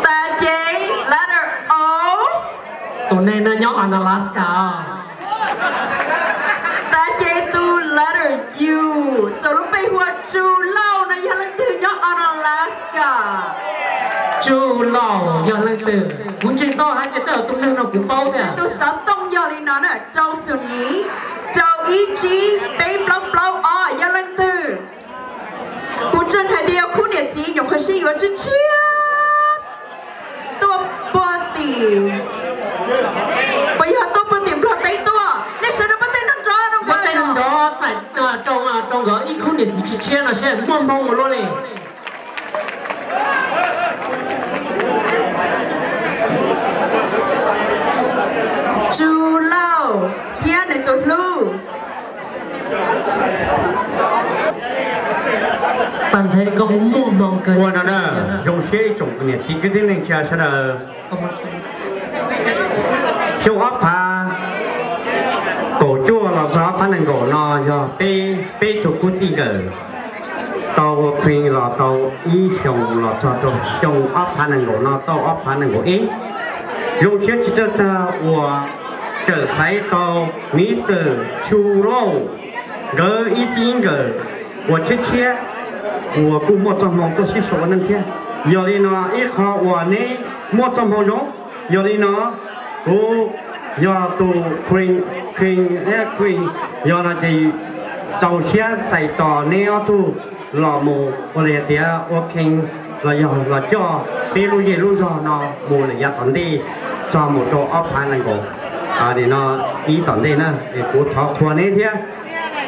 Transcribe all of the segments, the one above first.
Tab ces letter O. Tus neeg no nyob Alaska. Tab ces tus letter U, xaus lub npe hu ua Tsu Lauj no yog leej twg nyob Alaska? Tsu Lauj yog leej twg? Kuv ntseeg tau hais tias tej zaum tus neeg no kuv paub thiab. Tus xov tooj yog li no na, rau xoom nyem, rau ib tsib peb plaub plaub ob yog leej twg? Kuv ntseeg hais tias khub niam txiv nyuam qhuav sib yuav tshiab tshiab tuaj puag tim, puas yog tuaj puag tim Nplog teb tuaj? Nej sawv daws muab tej nrov nrov rau nkawd, muab tej nrov nrov txais rau, rau nkawd ib khub niam txiv tshiab tshiab no seb muaj hmoo ua luaj li. Tsu Lauj thiab nws tus hlub. Paj Ntxhais, koj kuj muaj hmoo kawg. Ua no na, zoo siab ib tsoom niam txiv kwv tij neej tsa sawv daws. Xyoo ob phav kaum cuaj los txog ob phav nees nkaum no yog peb, peb tug khub txij nkawm tau ua Queen los tau ib xyoos los txog rau xyoo ob phav nees nkaum no tau ob phav nees nkaum ib. Zoo siab tsis txawj tag uas tseem xaiv tau Mister Tsu Lauj nkawd ib txij nkawm uas tshiab tshiab uas kuj muaj txoj hmoo tuaj sib sau ua neej thiab. Yog li no ib qho uas neb muaj txoj hmoo zoo, yog li no kuv yog tus Queen, Queen, Queen, yog no ces txaus siab txais tos neb ob tug los mus ua li tias ua King los yog los coj peb lub zej lub zog no mus lawm yav tom ntej txog mus rau ob phav nees nkaum no ib tom ntej na. Es kuv thov qhuas neb thiab,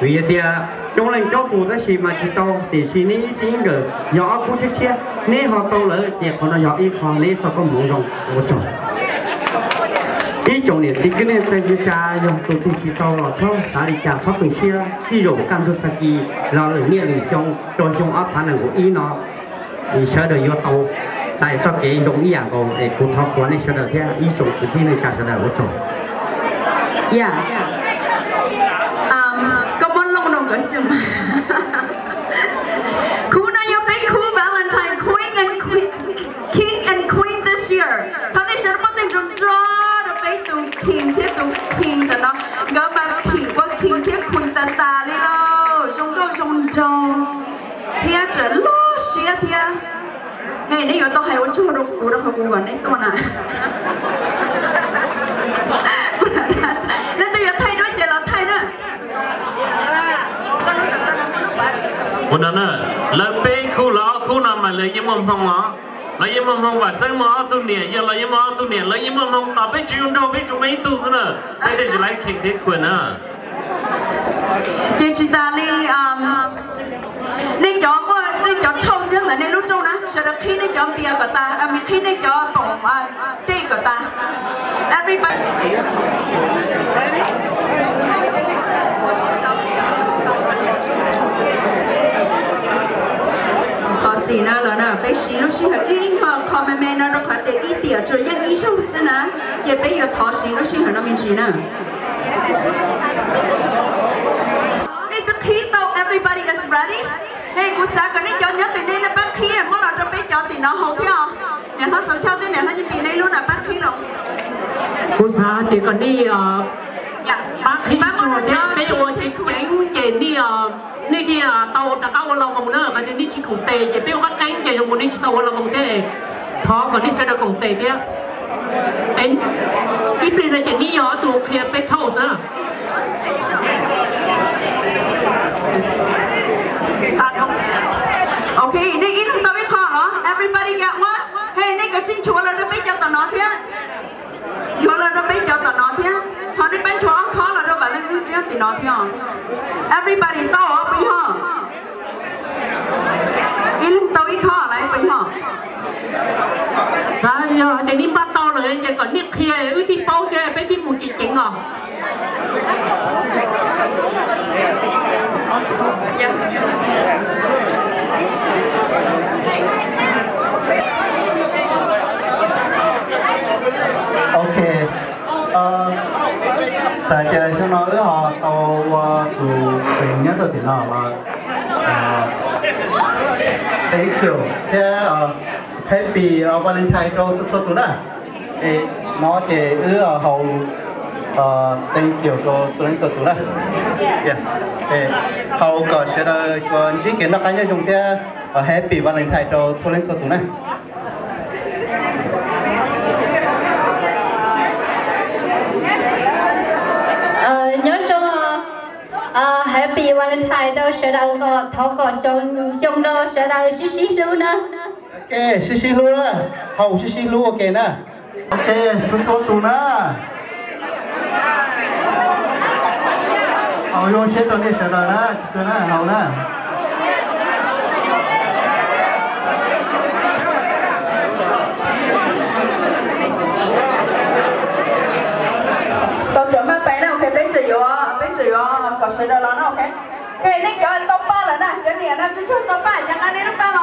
vim tias coob leej coob tus tab sis mas tsis tau, tiam sis neb ib txij nkawm yog ob khub tshiab tshiab neb ho tau lawm ces qhov no yog ib qho neb txoj koob hmoov zoo. Ua tsaug. Ib tsoom niam txiv kwv tij neej tsa, yog tus twg tsis tau los txhob xav li cas, txhob tu siab, tej zaum kaj ntug tag kis los lwm niaj lwm xyoo rau xyoo ob phav nees nkaum ib no sawv daws yuav tau txais txoj kev zoo ib yam nkaus. Es kuv thov qhuas nej sawv daws thiab ib tsoom kwv tij neej tsa sawv daws. Ua tsaug. Yes. Koj muab looj rau nkawd xwb mas. Khub no yog peb khub Valentine Queen and Queen, King and Queen this year. Thov nej sawv daws muab tej nrov nrov rau peb tus King thiab tus Queen ntawm no. Nkawd mas phim ua King thiab Queen tas tas li lauj. Zoo nkauj zoo nraug thiab tseem loj siab thiab. Hej, neb yuav tau hais ua tsaug rau kuv rau qhov kuv kom neb tuaj na. Leej twg yuav thaij duab ces los thaij na. Ua no na, lawv peb khub los ob khub no mas lawv yeej muaj hmoo os. Lawv yeej muaj hmoo, Vam Xeeb muaj ob tug niam, yog los yeej muaj ob tug niam, lawv yeej muaj hmoo tos peb tsis zoo nraug peb tsuas muaj ib tug xwb na. Peb thiaj tsis laib King thiab Queen na. Ces tsis tas li, nej cov muaj nej cov toast nyob ntawm nej lub rooj na, sawv daws qhib nej cov npias kom tas, qhib nej cov poom dej kom tas. Everybody. Thov txim na los na, peb siv lub sij hawm ib nyuag qho me me no rau qhov tias ib tiam tsuas yeej ib zaug xwb na, ces peb yuav thov siv lub sij hawm no me ntsis na. Nej twb qhib tau, everybody is ready? Hej, kuv xav kom nej cov nyob tim nej nej pab qhib muab los rau peb cov tim no haus thiab os. Niam hlob Xauv Choj thiab niam hlob Nyiaj Pis nej lub no pab qhib los. Kuv xav hais tias kom nej pab qhib tsuag thiab, peb ua ceev ceev ces nej, nej thiaj tau rov qab ua log voos na. Hais tias nej tsis koom tes ces peb ua qab qeeb ces zoo ua nej tsis tau ua log voos thiab. Thov kom nej sawv daws koom tes thiab. Ib pliag no ces nej yog tus qhia peb toast na. Ok, nej ib leeg tau ib qho los? Everybody got one? Hej, nej kav tsij nchuav los rau peb cov tom no thiab. Nchuav los rau peb cov tom no thiab. Thov nej pab nchuav ob khob los rau Vam Leej Wb thiab tim no thiab. Everybody tau os puas yog? Ib leeg tau ib khob lawm puas yog? Xav yog hais tias nej npaj tau lawm ces kom nej qhia wb thiaj paub thiab peb thiaj mus ceev ceev os. Ok, txawm tias xyoo no wb ho tau ua tus Queen nyob rau tim no los, Thank you thiab Happy Valentine rau txhua txhua tus na. No ces wb haus thank you rau txhua leej txhua tus na. Haus kom sawv daws tsuas ntsib kev noj qab nyob zoo thiab Happy Valentine rau txhua leej txhua tus na. Nyob zoo, Happy Valentine rau sawv daws, kom thov kom xyoo no sawv daws sib sib hlub na. Ok, sib sib hlub na, haus sib sib hlub ua ke na. Ok, txhua txhua tus na. Haus zoo siab rau nej sawv daws na, tsis tsua na, haus na. Tau cov maj pais na, ok, peb tseem yuav, peb tseem yuav kom sawv daws los na, ok. Ok, nej cov tau paj lawm na, cov niam no tsuag tsuag tau paj, cov nqa nej lub paj los.